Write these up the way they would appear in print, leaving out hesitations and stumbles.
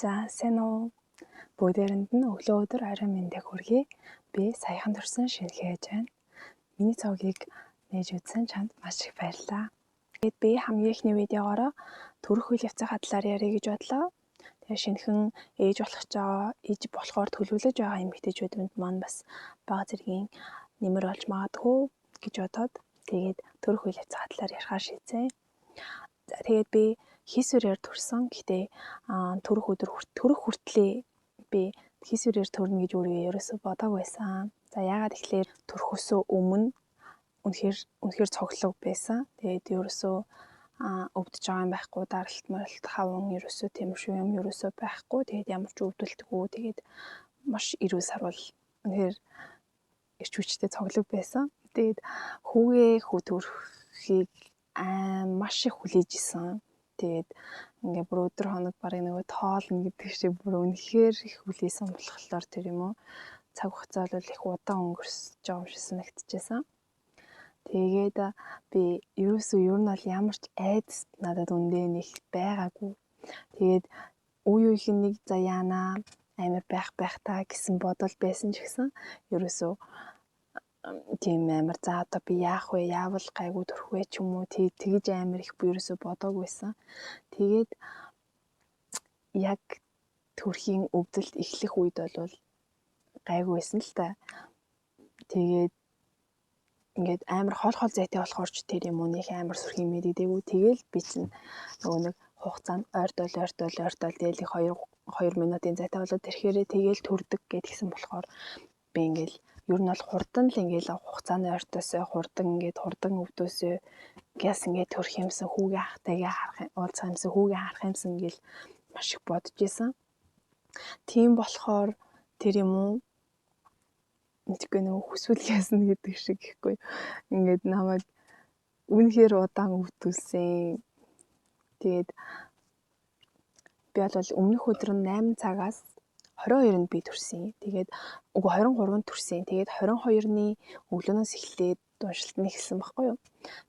За, сайн уу? Бүгдээрэнд нь өглөө, өдөр, оройн мэндийг хүргэе. Би саяхан төрсэн шинэхэн ээж байна. Миний цогийг нээж үзсэн чамд маш их баярлалаа. Тэгээд би хамгийн эхний видеогоороо төрөх үйл явцынхаа талаар ярих гэж бодлоо. Тэгээ шинэхэн ээж болох гэж байгаа, ээж болохоор төлөвлөж байгаа эмэгтэйчүүдэнд маань бас бага зэргийн нэмэр болж магадгүй гэж бодоод, тэгээд төрөх үйл явцынхаа талаар ярихаар шийдсэн. За, тэгээд би хийсвэрээр төрсөн. Гэхдээ төрөх өдөр, төрөх хүртлээ би хийсвэрээр төрнө гэж өөрөө ерөөсөө бодоогүй байсан. За, яагаад тэгэхээр төрөхөөсөө өмнө үнэхээр үнэхээр цоглог байсан. Тэгээд ерөөсөө өвдөж байгаа юм байхгүй, даралт маралт, хаван, ерөөсөө тийм шүү юм ерөөсөө байхгүй. Тэгээд ямар ч өвдөлтгүй. Тэгээд маш эрүүл саруул, үнэхээр эрч хүчтэй цоглог байсан. Тэгээд хүүгээ хүү төрөхийг маш их хүлээж исэн. Тэгээд ингээ бүр өдөр хоног барыг нөгөө тоолно гэдэг шиг бүр үнэхээр их хүлээсэн болохоор тэр юм уу, цаг хугацаа бол их удаан өнгөрсөж байгаа юм шиг санагдчихсан. Тэгээд би ерөөсөө, ер нь бол ямар ч айдас надад үндэ нэг байгаагүй. Тэгээд үе үеийнх нь нэг за яана амар байх байх та гэсэн бодол байсан ч гэсэн ерөөсөө тийм амар за одоо би яах вэ? Яавал гайгүй төрөх вэ ч юм уу, тэгж амар их би ерөөсөө бодоагүй байсан. Тэгээд яг төрхийн өвдөлт эхлэх үед бол гайгүй байсан л та. Тэгээд ингээд амар хол хол зайтай болохоор ч тэр юм уу, нэг амар сүрх юм мэддэггүй. Тэгэл би чинь нөгөө нэг хугацаанд ойртол, ойртол, ойртол, тэгэл 2 2 минутын зайтай болоод ирэхээрээ тэгэл төрдөг гэдгсэн болохоор би ингээл ер нь бол хурдан л ингээл хугацааны ойртосоо хурдан ингээд хурдан өвдөөсөө гяс ингээд төрөх юмсан, хүүгээ ахтайгаа харах, уулзах юмсан, хүүгээ харах юмсан гэл маш их бодож исэн. Тийм болохоор тэр юм уу, мэдгүй, нөгөө хүсвэл ясна гэдэг шиг гэхгүй. Ингээд намайг үнэхээр удаан өвдүүлсэн. Тэгээд би бол өмнөх өдөр нь 8 цагаас 22-нд би төрсөн. Тэгээд үгүй, 23-нд төрсөн. Тэгээд 22-ны өглөөнөөс эхлээд уншилт нь эхэлсэн байхгүй юу.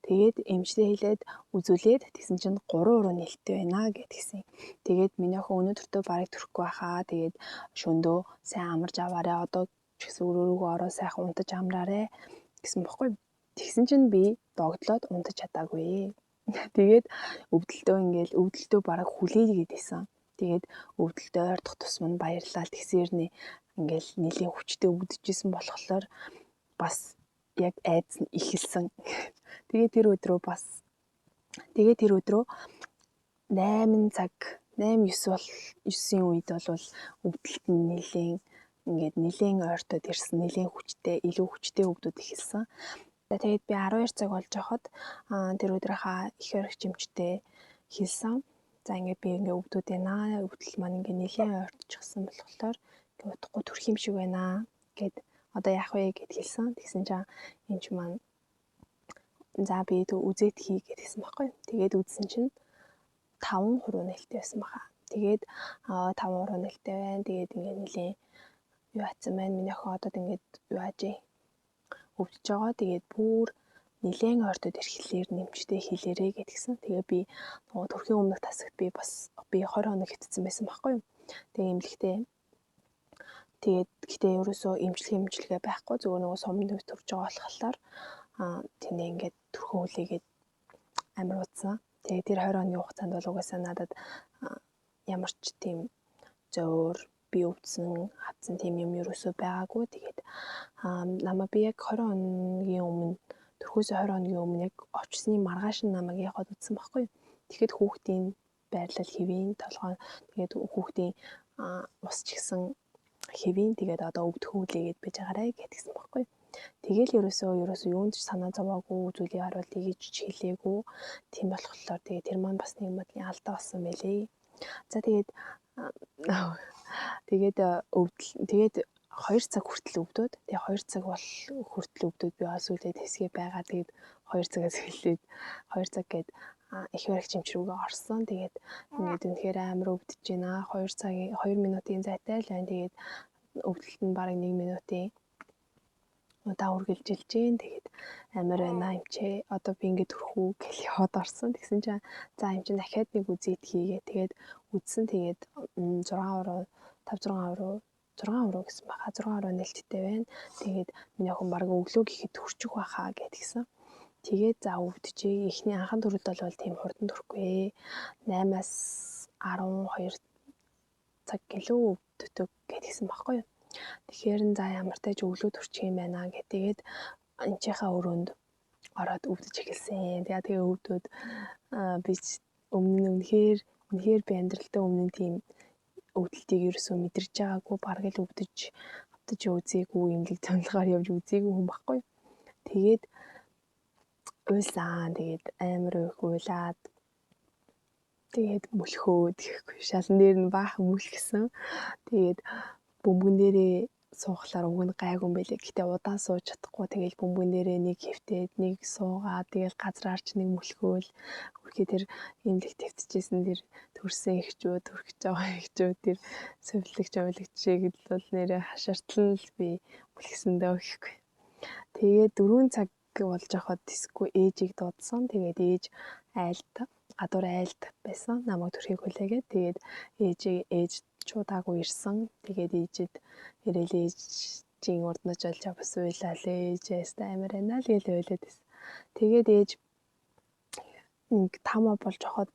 Тэгээд эмчтэй хэлээд үзүүлээд тэгсэн чинь 3 уруу нээлттэй байна гэдгийгсэн. Тэгээд миний охин өнөөдөртөө барыг төрөхгүй байхаа. Тэгээд шөндөө сайн амарч аваарай. Одоо ч гэсэн өрөөрөөгөө ороо сайхан унтаж амраарай гэсэн бохгүй. Тэгсэн чинь би догдлоод унтаж чадаагүй. Тэгээд өвдөлтөө ингээл өвдөлтөө бараг хүлээгээд исэн. Тэгээд өвдөлтөө ойртох тусам нь баярлал тэгсээр нэ ингээл нэлийн хүчтэй өвдөжсэн болохоор бас яг айдас нь эхэлсэн. Тэгээд тэр өдрөө бас, тэгээд тэр өдрөө 8 цаг, 8 9 бол 9-ийн үед бол өвдөлт нь нэлийн ингээд нэлийн ойртоод ирсэн, нэлийн хүчтэй, илүү хүчтэй өвдөд эхэлсэн. Тэгээд би 12 цаг болж байхад тэр өдрийнхаа их орхич эмчтэй хэлсэн. За, ингээд би ингээд өвдөд байна. Өвдөл маань ингээд нэлийн ойртчихсан болохоор ингээд удахгүй төрөх юм шиг байна гэд, одоо яах вэ гэд хэлсэн. Тэгсэн чинь эмч маань за би тэг үзээд хий гэдгийгсэн байхгүй. Тэгээд үзсэн чинь 5% нээлттэй байсан баха. Тэгээд 5% нээлттэй байна. Тэгээд ингээд нэлийн юу атсан байна. Миний охин одод ингээд юу аажээ, өвдөж байгаа. Тэгээд бүр нилээн ойртоод ирэхлээр нэмчтэй хэлээрэй гэдгсэн. Тэгээ би нөгөө төрхийн өмнөх тасагт би бас би 20 хоног хэвтсэн байсан байхгүй юу. Тэгээ эмнэлэгтээ, тэгээд гэтээ ерөөсөө эмчилгээ байхгүй, зүгээр нөгөө суманд төрж байгаа болохоор тэндээ ингээд төрхөн хүлээгээд амар удсан. Тэгээ тэр 20 хоногийн хугацаанд бол угаасаа надад ямар ч тийм зөөр би өвдсөн, хавцсан тийм юм ерөөсөө байгаагүй. Тэгээд намайг би яг 20 хоногийн өмнө, төрхөөсөө 20 хоногийн өмнө яг очсны маргааш нь намайг явахад үзсэн байхгүй юу. Тэгэхэд хүүхдийн байрлал хэвийн, толгой, тэгээд хүүхдийн ус ч гэсэн хэвийн, тэгээд одоо өвдөх хүлээгээд байж байгаарэ гэдгийгсэн байхгүй юу. Тэгэл ерөөсөө юунд ч санаа зовоогүй, зүйлийг харуулъя гэж хэлээгүй. Тийм болохоор тэгээд тэр маань бас нэг модлын алдаа болсон байлээ. За, тэгээд тэгээд өвдөл, тэгээд 2 цаг хүртэл өвдөөд, тэгээ 2 цаг бол хүртэл өвдөөд би бас үлээ тэсгээ байгаа. Тэгээд 2 цагаас эхлээд 2 цаг гээд их баригч эмч рүүгээ орсон. Тэгээд ингээд үнэхээр амар өвдөж байна. 2 цагийн 2 минутын зайтай л байна. Тэгээд өвдөлт нь бараг 1 минутын Удаан үргэлжилж гин. Тэгээд амар байна эмчээ. Одоо би ингээд төрөх үү гэл яваад орсон. Тэгсэн чинь за эм чинь дахиад нэг үзээд хийгээ. Тэгээд үзсэн. Тэгээд 6 уруу 5 6 уруу 6 уруу гэсэн баха. 6 уруу нээлттэй байна. Тэгээд миний охин баг өглөө гэхэд төрчих байхаа гэдгсэн. Тэгээд за өвдөжээ. Эхний анхан төрөлд бол тийм хурдан төрөхгүй. 8-аас 12 цаг гэлөө өвддөг гэдгсэн байхгүй юу. Тэгэхээр нь за ямар тач өглөө төрчих юм байна гэх. Тэгээд энчийнхаа өрөөнд ороод өвдөж эхэлсэн. Тэгээ өвдөд би өмнө нь үнэхээр би амьдралдаа өмнө нь тийм өвдөлтийг ерөөсөө мэдэрч байгаагүй, бараг л өвдөж автаж үзээгүй, эмнэлэг цамлагаар явж үзээгүй хүн байхгүй. Тэгээд уйлсан. Тэгээд амар их уйлаад тэгээд мөлхөөд гэхгүй шалан дээр нь баахан мөлхсөн. Тэгээд бөмбөгөн дээрээ суухлаар уг нь гайгүй юм байлээ. Гэтэ удаан сууж чадахгүй. Тэгэл бөмбөгөн дээрээ нэг хэвтээд нэг суугаад тэгэл газраар ч нэг мөлхөөл. Үрхий тэр эмнэлэг твтчихсэн тэр төрсэн эхчүүд, төрөх гэж байгаа эхчүүд тэр сувилагч овилагчийг л бол нэрээ хашаартал л би мөлхсөн дөө гэхгүй. Тэгээд 4 цаг болж байхад дисгүй ээжийг дуудсан. Тэгээд ээж айлд гадуур айлд байсан. Намайг төрхийг хүлээгээд тэгээд ээж чуудаагүй ирсэн. Тэгээд ээжэд ирээл ээжийн урднаж олж бас уйлаа л ээжээс амар байна л гэж ойлоод байсан. Тэгээд ээж нэг 5 болж хахад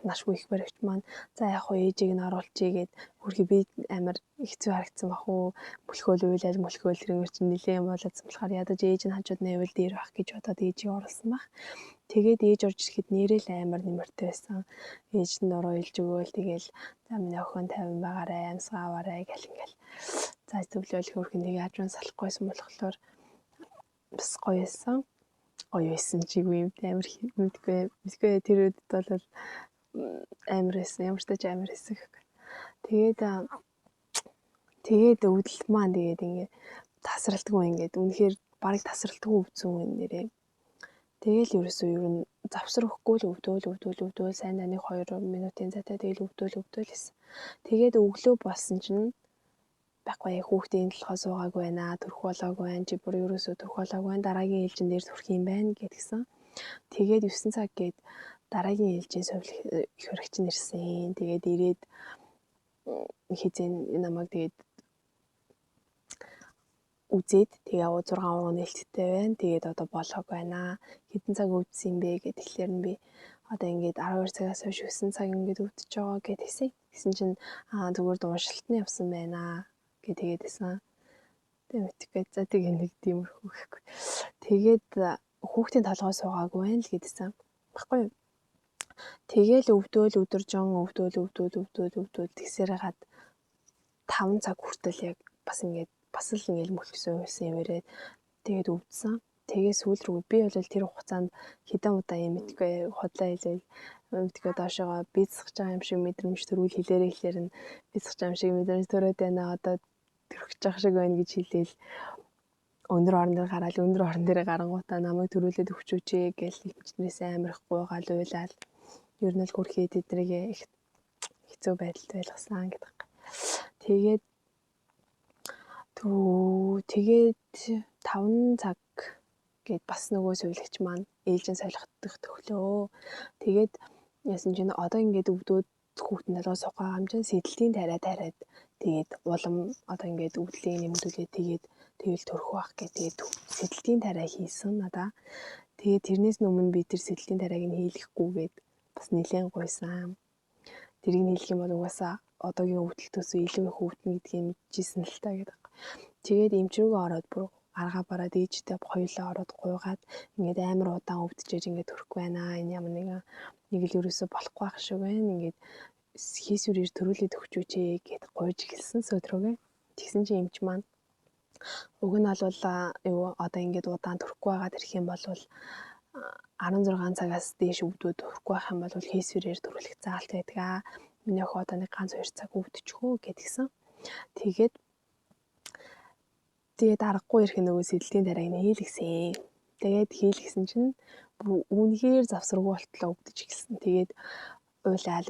нашгүй их баригч маань за яг хуу ээжийг нь оруулчихъя гэд хөрхи би амар хэцүү харагдсан бах уу, мөлхөөл уйлал мөлхөөл тэрнэр чинь нилээн юм болоод болохоор ядаж ээж нь хажууд нь байвал дээр байх гэж бодоод ээжийг оруулсан баг. Тэгээд ээж орж ирэхэд нэрэл амар нэмэртэй байсан. Ээж нь нуруу илж өгөөл тэгэл за миний охин 50 байгаарай, амьсгаа аваарай гэл ингээл. За зөвлөөл хөрхин тэгээ хажуун салахгүйсэн болохоор бас гоё байсан. Гоё байсан чигүй юм амар мэдгүй тэр үед бол амар байсан. Ямар ч тач амар байсан. Тэгээд өвдөлт маань тэгээд ингээ тасралтгүй ингээд үнэхээр барыг тасралтгүй өвдсөн юм нэрээ. Тэгээл ерөөсөө ер нь завсар өгөхгүй л өвдөөл сайн 1-2 минутын зайтай тэгээл өвдөөл гэсэн. Тэгээд өглөө болсон чинь байхгүй хүүхдийн толгой суугаагүй байна, төрөх болоогүй байна, чи бүр ерөөсөө төрөх болоогүй байна, дараагийн ээлжин дээр төрөх юм байна гэдгсэн. Тэгээд 9 цаг гээд дараагийн ээлжийн сувилах их хөрөгч нь ирсэн. Тэгээд ирээд хизээ намайг тэгээд үзээд тэгээ 6 уруу нээлттэй байна. Тэгээд одоо болоог байна. Хэдэн цаг өвдсөн юм бэ гэхэд тэгэхээр нь би одоо ингээд 12 цагаас хойш 9 цаг ингээд өвдөж байгаа гэд хэлсэн. Тэгсэн чинь аа зүгээр дуушилт нь явсан байна гэ тэгээд байсан. Тэгээ мэдхгүй. За тэгээ нэг тиймэрхүү гэхгүй. Тэгээд хүүхдийн толгой суугаагүй байна л гэдсэн. Баггүй юу? Тэгээл өвдөөл өдөржин өвдөөл тэгсээр хагаад 5 цаг хүртэл яг бас ингээд бас л ингээд мөлхсөн байсан юм яриад тэгээд өвдсөн. Тэгээ сүүл рүү би бол тэр хугацаанд хэдэн удаа юм мэдгүй худлаа хэлээл мэдгүй доошоогоо бийцсэж байгаа юм шиг мэдрэмж төрүүл хэлээрээ хэлээр нь бийцсэж байгаа юм шиг мэдрэмж төрөөд байна. Одоо төрөх гэж байгаа шиг байна гэж хэлээл өндөр орон дээр гараал өндөр орон дээр гарангуудаа намайг төрүүлээд өгчөөч гэж эмчнээс амар их гуйгаал уйлаал. Ер нь л хөрхий тэднийг их хэцүү байдалд байлгасан гэдэг. Тэгээд тэгээд 5 цаг гээд бас нөгөө сувилагч маань ээлжин солихдох төглөө. Тэгээд яасан чинь одоо ингээд өвдөөд хүүхдийн толгой суух юм чинь сэдэлтийн тариа тариад тэгээд улам одоо ингээд өвдлийг нэмэгдүүлээд тэгээд тэгэл төрөх байх гэ тэгээд сэдэлтийн тариа хийсэн надаа. Тэгээд тэрнээс өмнө би тэр сэдэлтийн тариаг нь хийлгэхгүйгээд бас нэлээд гуйсан. Тэрийг нь хийлгэх юм бол угаасаа одоогийн өвдөлтөөс илүү их өвдөнө гэдгийг мэдчихсэн л та гэдэг. Тэгээд эмч рүүгээ ороод бүр аргаа бараад ээжтэй хоёулаа ороод гуйгаад ингээд амар удаан өвдөжээж ингээд төрөхгүй байна. Энэ ямар нэгэн нэг л ерөөсө болохгүй байх шиг байна. Ингээд хийсвэрээр төрүүлээд өгчөөч гэд гуйж эхэлсэн сөдрөөгөө. Тэгсэн чинь эмч маань уг нь бол юу одоо ингээд удаан төрөхгүй байгаад ирэх юм бол 16 цагаас дээш өвдөөд төрөхгүй байх юм бол хийсвэрээр төрүүлэх заалт байдаг аа. Миний охин одоо нэг ганц 2 цаг өвдөчихөө гэдгсэн. Тэгээд аргагүй ирэх нөгөө сэдэлтийн тариаг нь хийлгэсэн. Тэгээд хийлгэсэн чинь үнэхээр завсаргүй болтлоо өвдөж эхэлсэн. Тэгээд уйлаал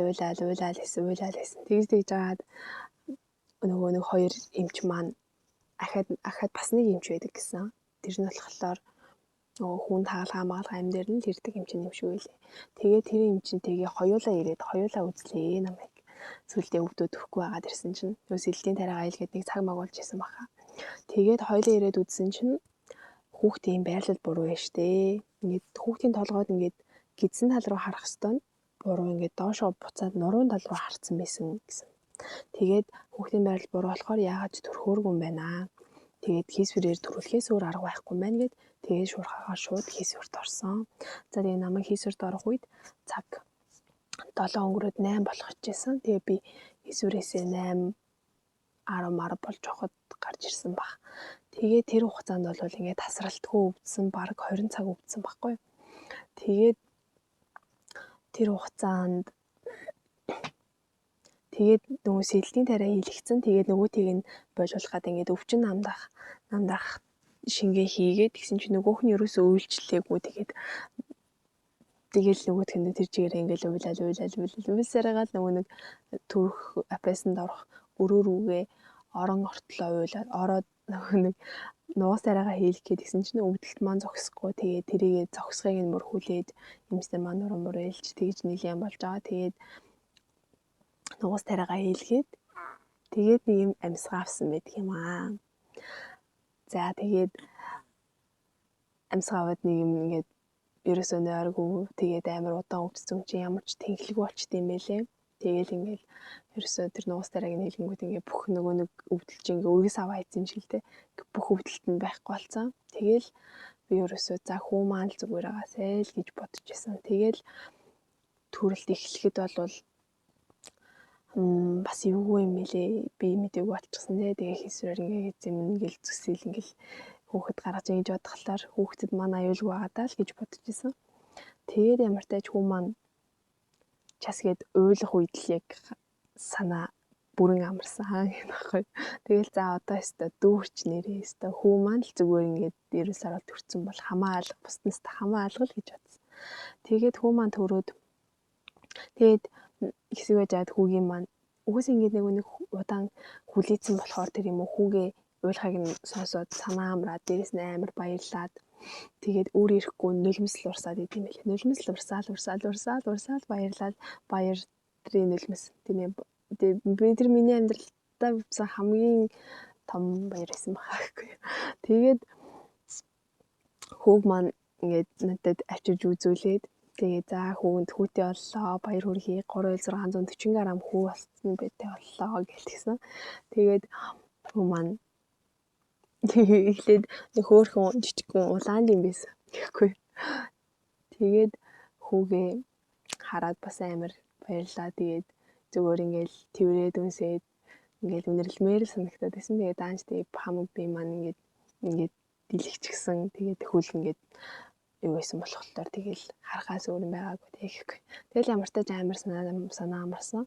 гэсэн. Тэгж жагаад нөгөө нэг хоёр эмч маань ахад бас нэг эмч байдаг гэсэн. Тэр нь болохоор нөгөө хүн хаалгаа маалгаа юм дээр нь л ирдэг юм чинь юм шиг байлээ. Тэгээд тэр юм чинь тэгээ хоёулаа ирээд хоёулаа үзлээ намайг. Сүлдээ өвдөө төрөхгүй байгаад ирсэн чинь нөгөө сэлтийн тариагаа илгээд нэг цаг маг болж исэн баха. Тэгээд хоёулаа ирээд үзсэн чинь хүүхдийн байрлал буруу байж штэ. Ингээд хүүхдийн толгойд ингээд гидсэн тал руу харах ёстой нь буруу ингээд доошоо буцаад нуруун тал руу харцсан байсан гэсэн. Тэгээд хүүхдийн байрлал буруу болохоор яагаад ч төрхөөргүй юм байна. Тэгээд хийсвэрээр төрүүлэхээс өөр арга байхгүй юм байна гэд тэгээд шуурхаагаа шууд хийсвэрт орсон. За тэгээд намайг хийсвэрт орох үед цаг 7 өнгөрөөд 8 болох гэжсэн. Тэгээд би хийсвэрээсээ 8 10 мар болж явахад гарч ирсэн баг. Тэгээд тэр хугацаанд бол ингээд тасралтгүй өвдсөн, бараг 20 цаг өвдсөн байхгүй юу. Тэгээд тэр хугацаанд тэгээд нөгөө сэлтийн тариа хийлэгцэн. Тэгээд нөгөөтийг нь болиулах гад ингээд өвчин намдах шингээ хийгээд тэгсэн чинь нөгөөх нь ерөөсөө үйлчлээгүй. Тэгээд тэгэл нөгөөх нь тэр чигээрээ ингээд уйлал уйлал уйлал уйлсараагаал нөгөө нэг төрөх апресэнд орох өрөө рүүгээ орон ортлоо уйлаад ороод нөгөө нэг нугас тариагаа хийлгэх гээд тэгсэн чинь өвдөлт маань зогсохгүй. Тэгээд тэрийгээ зогсохыг нь мөрхүүлээд юмснэр маань нуруу мөрөө илж тэгж нэлээн болж байгаа. Тэгээд нугас тариагаа хийлгээд тэгээд нэг юм амьсгаа авсан байдаг юм аа. За тэгээд амьсгаа аваад нэг юм ингээд ерөөсөө нойргүй тэгээд амар удаан өвдсөн чинь ямар ч тэнхлэг болчт юм байлээ. Тэгээл ингээл ерөөсөө тэр нугас тариаг нь хийлгэнгүүт ингээ бүх нөгөө нэг өвдөлт чинь ингээ өргөс аваа хийсэн юм шиг л те. Бүх өвдөлт нь байхгүй болсон. Тэгээл би ерөөсөө за хүү маань л зүгээр агаасай л гэж бодож исэн. Тэгээл төрөлт эхлэхэд бол бас эвгүй юм билээ. Би мдэггүй болчихсон те. Тэгээ хийсвэр ингээ хийсэн юм ингээл зүсэл ингээл хүүхэд гаргаж ийн гэж бодглохлоор хүүхдэд маань аюулгүй байгаа даа л гэж бодож исэн. Тэгээд ямар тач хүү маань час гээд уйлах үед л яг санаа бүрэн амарсан гэх байхгүй. Тэгэл за одоо өстой дүүрч нэрээ өстой хүү маань л зүгээр ингээд эрүүл сарвал төрсөн бол хамаа алга бусдаас та хамаа алга л гэж бодсон. Тэгээд хүү маань төрөөд тэгээд хэсэг байж хүүгийн маань угсаа ингээд нэг удаан хүлээсэн болохоор тэр юм уу хүүгээ уйлахыг нь сонсоод санаа амраад дээрэс нь амар баярлаад тэгээд өөр ирэхгүй нулимсл урсаад идэм байлээ. Нулимсл урсаал урсаал урсаал урсаал баярлаад баяр тэрийн нулимс тийм ээ. Би тэр миний амьдралдаа явсан хамгийн том баяр байсан баха гэхгүй. Тэгээд хүүг маань ингээд надад авчирж үзүүлээд тэгээ за хүүгэнд хүүтэй боллоо баяр хүргэе 3640 г хүү болсон байдтай боллоо гэлтгсэн. Тэгээд хүү маань эхлээд нэг хөөрхөн жижигхэн улаан юм байсан гэхгүй. Тэгээд хүүгээ хараад бас амар баярлаа. Тэгээд зүгээр ингээл тэрврээд үнсээд ингээл үнэрлэмээр л санагтаад байсан. Тэгээд даанч тэгээд хамаг би маань ингээд ингээд дийлэгчгсэн. Тэгээд хөл ингээд юу байсан болохоор тэгэл харахаас өөр юм байгаагүй тэгэхгүй. Тэгэл ямар ч амар санаа амарсан.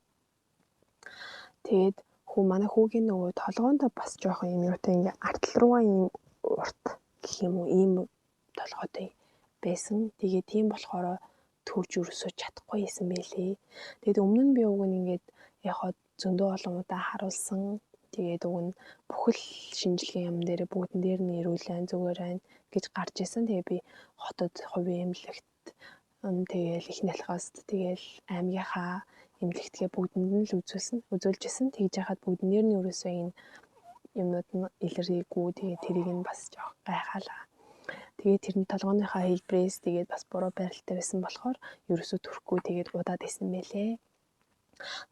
Тэгээд хүү манай хүүгийн нөгөө толгоондоо бас жоохон юм юутай ингээ артал руугаа юм урт гэх юм уу ийм толгойтой байсан. Тэгээ тийм болохоор төрж өрөөсөө чадахгүй байсан байлээ. Тэгээд өмнө нь би уг нь ингээд яхад зөндөө олон удаа харуулсан. Тэгээд уг нь бүхэл шинжилгээ юм дээр бүгдэн дээр нь эрүүлэн зүгээр байна гэж гарч исэн. Тэгээ би хотод хувийн эмнэлэгт тэгээл их нялхаас тэгээл аймгийнхаа эмнэлэгтгээ бүгдэнд нь л үзүүлжсэн. Тэгж яхад бүгдэн дээр нь ерөөсөө энэ юмнууд нь илэрээгүй. Тэгээд тэрийг нь бас жоох гайхаалаа. Тэгээд тэр нь толгойнхаа хэлбэрээс тэгээд бас буруу байралтай байсан болохоор ерөөсөө төрөхгүй тэгээд удаад исэн мэлээ.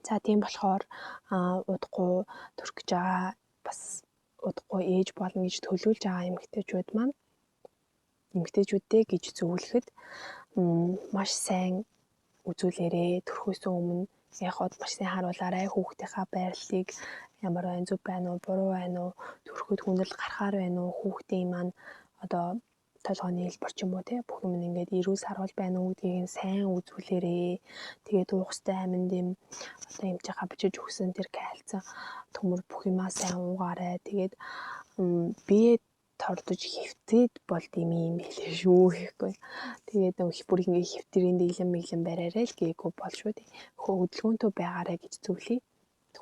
За тийм болохоор удахгүй төрөх гэж байгаа бас удахгүй ээж болно гэж төлөвлөж байгаа эмэгтэйчүүд маань эмэгтэйчүүдээ гэж зөвлөхөд маш сайн үзүүлээрээ төрөхөөс өмнө яг хот маш сайн харуулаарай хүүхдийнхаа байрлалыг ямар байна зөв байна уу буруу байна уу төрөхөд хүндрэл гарахаар байна уу хүүхдийн маань одоо толгойн хэлбэр ч юм уу те бүх юм ингээд эрүүл сарвал байна уу гэдгийг нь сайн үзүүлээрээ. Тэгээд уух ёстой аминд юм одоо эмчийнхаа бичиж өгсөн тэр кальци төмөр бүх юмаа сайн уугаарай. Тэгээд бие тордож хэвтээд болд юм юм билээ шүү гэхгүй. Тэгээд нөгөө бүр ингээд хэвтэрийн дэглэм мэглэм бариарай л гээгүй бол шүү дээ. Хөдөлгөөнтэй байгаарай гэж зөвлөе.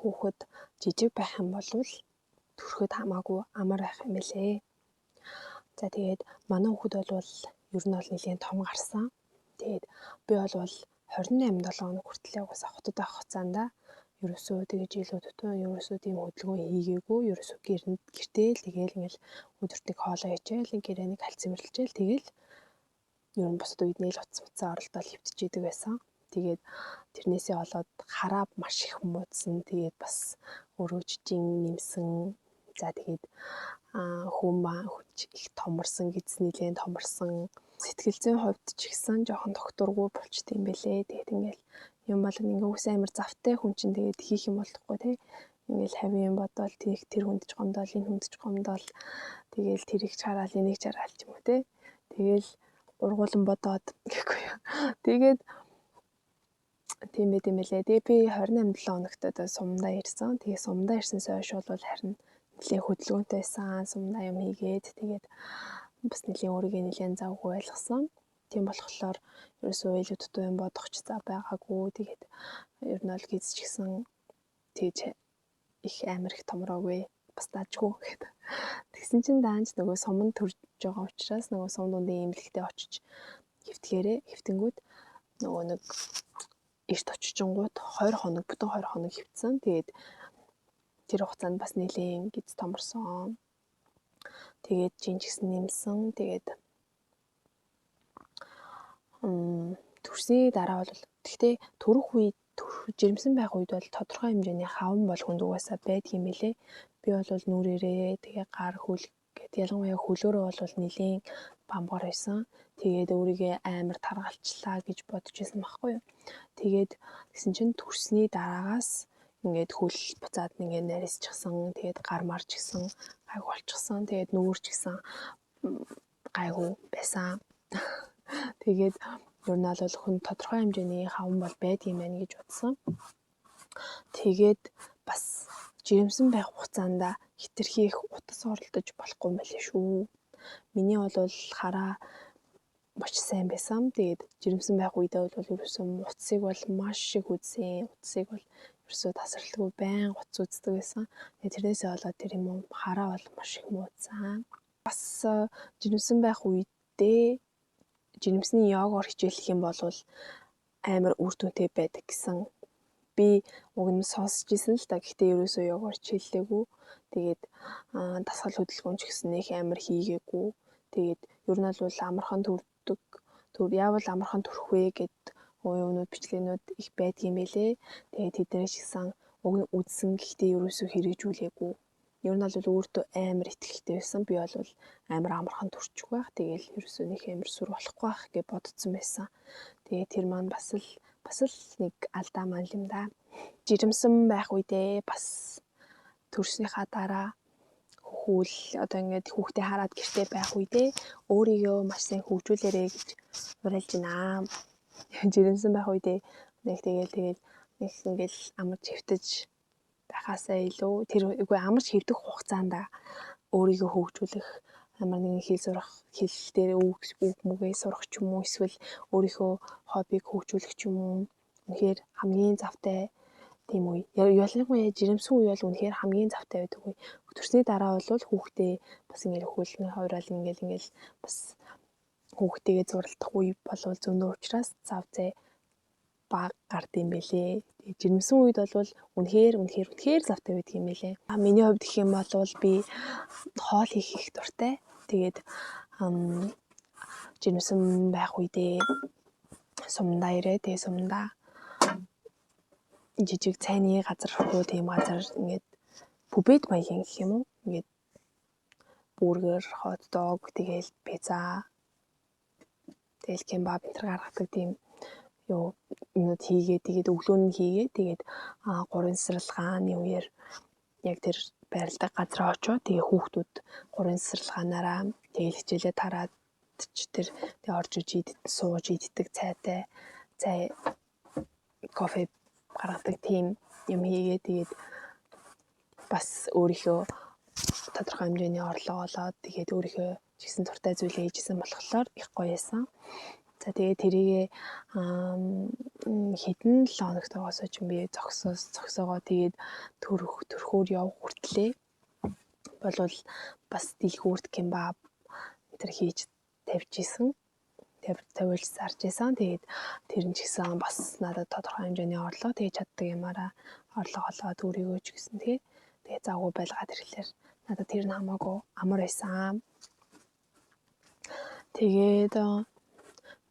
Хүүхэд жижиг байх юм бол төрөхөд хамаагүй амар байх юм билээ. За тэгээд манай хүүхэд бол ер нь бол нэлээд том гарсан. Тэгээд би бол 28 7 хоног хүртлээр угаасаа хотод байх хугацаанд ерөөсөө тэгэж илүү дутуу ерөөсөө тийм хөдөлгөөн хийгээгүй. Ерөөсөө гэртээ л тэгээл ингээл өдөрт нэг хоолоо ичээл, гэрээ нэг хальцмэрлжээл тэгээл ер нь бусад үед нэг л утас муцаа оролдоод хэвтэж идэг байсан. Тэгээд тэрнээсээ болоод хараа маш их муудсан. Тэгээд бас өрөөжжин нэмсэн. За тэгээд хүн их томорсон, гэдэс нэлээд томорсон. Сэтгэл зүйн хувьд ч гэсэн жоохон тогтургүй болчт юм бэлээ. Тэгээд ингээл юм бол ингээ үс амар завтай хүн чинь тэгээд хийх юм болохгүй тий. Ингээл хавийн юм бодоол тийх тэр хүнд ч гомдоол, энэ хүнд ч гомдоол, тэгээл тэрийг ч хараал, энийг ч хараал ч юм уу тий. Тэгээл ургуулan бодоод гэхгүй юу. Тэгээд тийм байт юм бэлээ. Тэгээ би 28 7 хоногт одоо сумдаа ирсэн. Тэгээ сумдаа ирсэнээс хойш бол харин нэлээд хөдөлгөөнтэй байсан. Сумдаа юм хийгээд тэгээд бас нэлээд өөрийгөө нэлээд завгүй ойлгосон. Тийм болохоор ерөөсөө илүү дутуу юм бодох ч зав байгаагүй. Тэгээд ер нь бол гиз ч гэсэн тэгж их амар их томроогүй. Бас дажгүй гэдэг. Тэгсэн чинь даанч нөгөө суманд төрж байгаа учраас нөгөө сум дундын эмнэлэгтээ очиж хэвтгээрээ хэвтэнгүүд нөгөө нэг эрт очичингууд 20 хоног бүтэн 20 хоног хэвтсэн. Тэгээд тэр хугацаанд бас нэлээд гиз томорсон. Тэгээд жин ч гэсэн нэмсэн. Тэгээд төрсний дараа бол гэхдээ төрөх үед жирэмсэн байх үед бол тодорхой хэмжээний хаван бол хүнд угаасаа байдаг юм билээ. Би бол нүрээрээ тэгээ гар хөл гэт ялангуяа хөлөөрөө бол нэлээд бамбар байсан. Тэгээд өөрийгөө амар таргалчлаа гэж бодож байсан байхгүй юу. Тэгээд тэгсэн чинь төрсний дараагаас ингээд хөл буцаад ингээд нарийсчихсан. Тэгээд гар марч гисэн гайгүй болчихсон. Тэгээд нүүр ч гэсэн гайгүй байсан. Тэгээд ер нь бол хүн тодорхой хэмжээний хаван бол байдаг юм байна гэж бодсон. Тэгээд бас жирэмсэн байх хугацаанд хэтэрхий их утас оролдож болохгүй юм байлээ шүү. Миний бол хараа маш сайн байсан. Тэгээд жирэмсэн байх үедээ бол ерөөсөө утсыг бол маш их үзсэн. Утсыг бол ерөөсөө тасралтгүй байнга утас үздэг байсан. Тэгээд тэрнээсээ болоод тэр юм уу хараа бол маш их муудсан. Бас жирэмсэн байх үедээ жирэмсний йогоор хичээллэх юм бол амар үр дүнтэй байдаг гэсэн. Би уг нь сонсч ирсэн л та. Гэхдээ ерөөсөө йогоор хичээллээгүй. Тэгээд дасгал хөдөлгөөн ч гэсэн нэх амар хийгээгүй. Тэгээд ер нь бол амархан төрдөг. Түр яавал амархан төрөх вэ гэд юмнууд бичлэгнүүд их байдгийм байлээ. Тэгээд тэднэрээс ч гэсэн уг нь үзсэн. Гэхдээ ерөөсөө хэрэгжүүлээгүй. Ер нь бол өөртөө амар итгэлтэй байсан. Би бол амар амархан төрчих байх. Тэгээл ерөөсөө нэх амар сүр болохгүй байх гэж бодсон байсан. Тэгээд тэр маань бас л нэг алдаа маань юм да. Жирэмсэн байх үедээ бас төрснийхаа дараа хүүл одоо ингээд хүүхдээ хараад гэртээ байх үедээ өөрийгөө маш сайн хөгжүүлээрэй гэж уриалж байна. Жирэмсэн байх үедээ нэг тэгэл нэг ингээл амарч хэвтэж байхаасаа илүү тэр үгүй амарч хэвдэх хугацаанд өөрийгөө хөгжүүлэх амар нэгэн хэл сурах, хэл дээр үг мүгээ сурах ч юм уу, эсвэл өөрийнхөө хоббиг хөгжүүлэх ч юм уу. Үнэхээр хамгийн завтай тийм үе. Ялангуяа жирэмсэн үе бол үнэхээр хамгийн завтай байдаг үе. Төрсний дараа бол хүүхдээ бас ингээл хөлний хувираал ингээл бас хүүхдтэйгээ зуралдах үе болвол зөндөө учраас зав зай баг гард юм бэлээ. Тэгээ жирэмсэн үед бол үнэхээр завтай байдаг юм бэлээ. Миний хувьд гэх юм бол би хоол хийх их дуртай. Тэгээд жирэмсэн байх үедээ сумдаа ирээ. Тэгээ сумдаа жижиг цайны газар руу тийм газар ингээд бүбэд маягийн гэх юм уу? Ингээд бургер, хот дог, тэгээл пицца, тэгээл кебаб энэ төр гаргадаг тийм юу юмнууд хийгээ тэгээд өглөө нь хийгээ тэгээд 3 саралгааны үеэр яг тэр байрладаг газараа очиод тэгээ хүүхдүүд 3 саралгаанаараа тэгээл хичээлээ тараад ч тэр тэгээ орж иж сууж иддэг цайтай цай кофе гаргадаг тийм юм хийгээ тэгээд бас өөрийнхөө тодорхой хэмжээний орлого олоод тэгээд өөрийнхөө ч гэсэн дуртай зүйлээ хийжсэн болохоор их гоё байсан. За тэгээд тэрийгээ хэдэн 7 хоногт байгаас ч юм би зогсоогоо тэгээд төрхөөр явах хүртлээ болвол бас дэлгүүрт кебаб тэр хийж тавьж исэн. Тавиулж зарж исэн. Тэгээд тэр нь ч гэсэн бас надад тодорхой хэмжээний орлого тэгж чаддаг юмараа орлого олоод өөрийгөө ч гэсэн тий. Тэгээд завгүй байлгаад ирэхлээр надад тэр нь хамаагүй амар байсан. Тэгээд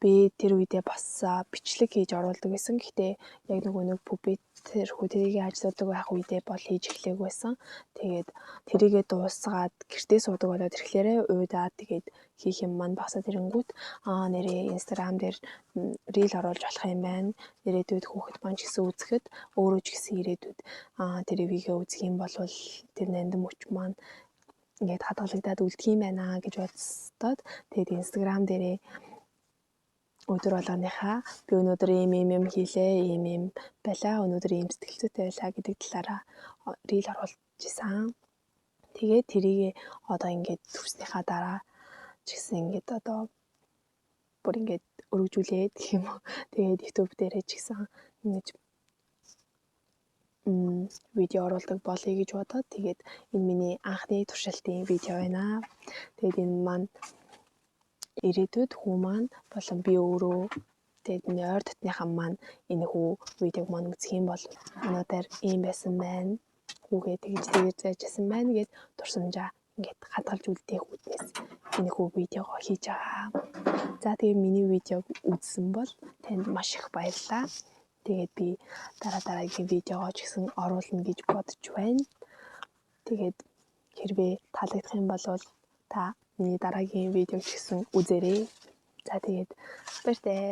би тэр үедээ бас бичлэг хийж оруулдаг байсан. Гэхдээ яг нөгөө нэг пүбит тэрхүү тэрийг ажилладаг байх үедээ бол хийж эхлэегүй байсан. Тэгээд тэрийгээ дуусгаад гэртээ суудаг болоод ирэхлээрээ уйдаад тэгээд хийх юм маань багасаад ирэнгүүт нэрээ Instagram дээр reel оруулж болох юм байна. Ирээдүйд хүүхэд маань ч гэсэн үзэхэд, өөрөө ч гэсэн ирээдүйд тэрийгээ үзэх юм бол тэр нандин мөч маань ингээд хадгалагдаад үлдэх юм байна гэж бодсод тэгээд Instagram дээрээ өдөр болгоныхаа би өнөөдөр ийм ийм юм хийлээ, ийм ийм байлаа, өнөөдөр ийм сэтгэл зүйтэй байлаа гэдэг талаараа reel оруулж исэн. Тэгээд тэрийг одоо ингээд төрснийхаа дараа ч гэсэн ингээд одоо бүр ингээд өргөжүүлээд гэх юм уу. Тэгээд YouTube дээрээ ч гэсэн ингэж видео оруулдаг болъё гэж бодоод тэгээд энэ миний анхны туршилтын видео байна. Тэгээд энэ маань ирээдүйд хүү маань болон би өөрөө, тэгээд миний ойр дотныхан маань энэ хүү видеог маань үзэх юм бол өнөөдөр ийм байсан байна. Хүүгээ тэгж тэгэж заажсэн байна гэд дурсамжаа ингээд хадгалж үлдээх үүднээс энэ хүү видеого хийж байгаа. За, тэгээд миний видеог үзсэн бол танд маш их баярлалаа. Тэгээд би дараа дараагийн видеогоо ч гэсэн оруулна гэж бодож байна. Тэгээд хэрвээ таалагдах юм бол та миний дараагийн видеог ч гэсэн үзээрэй. За, тэгээд баяртай.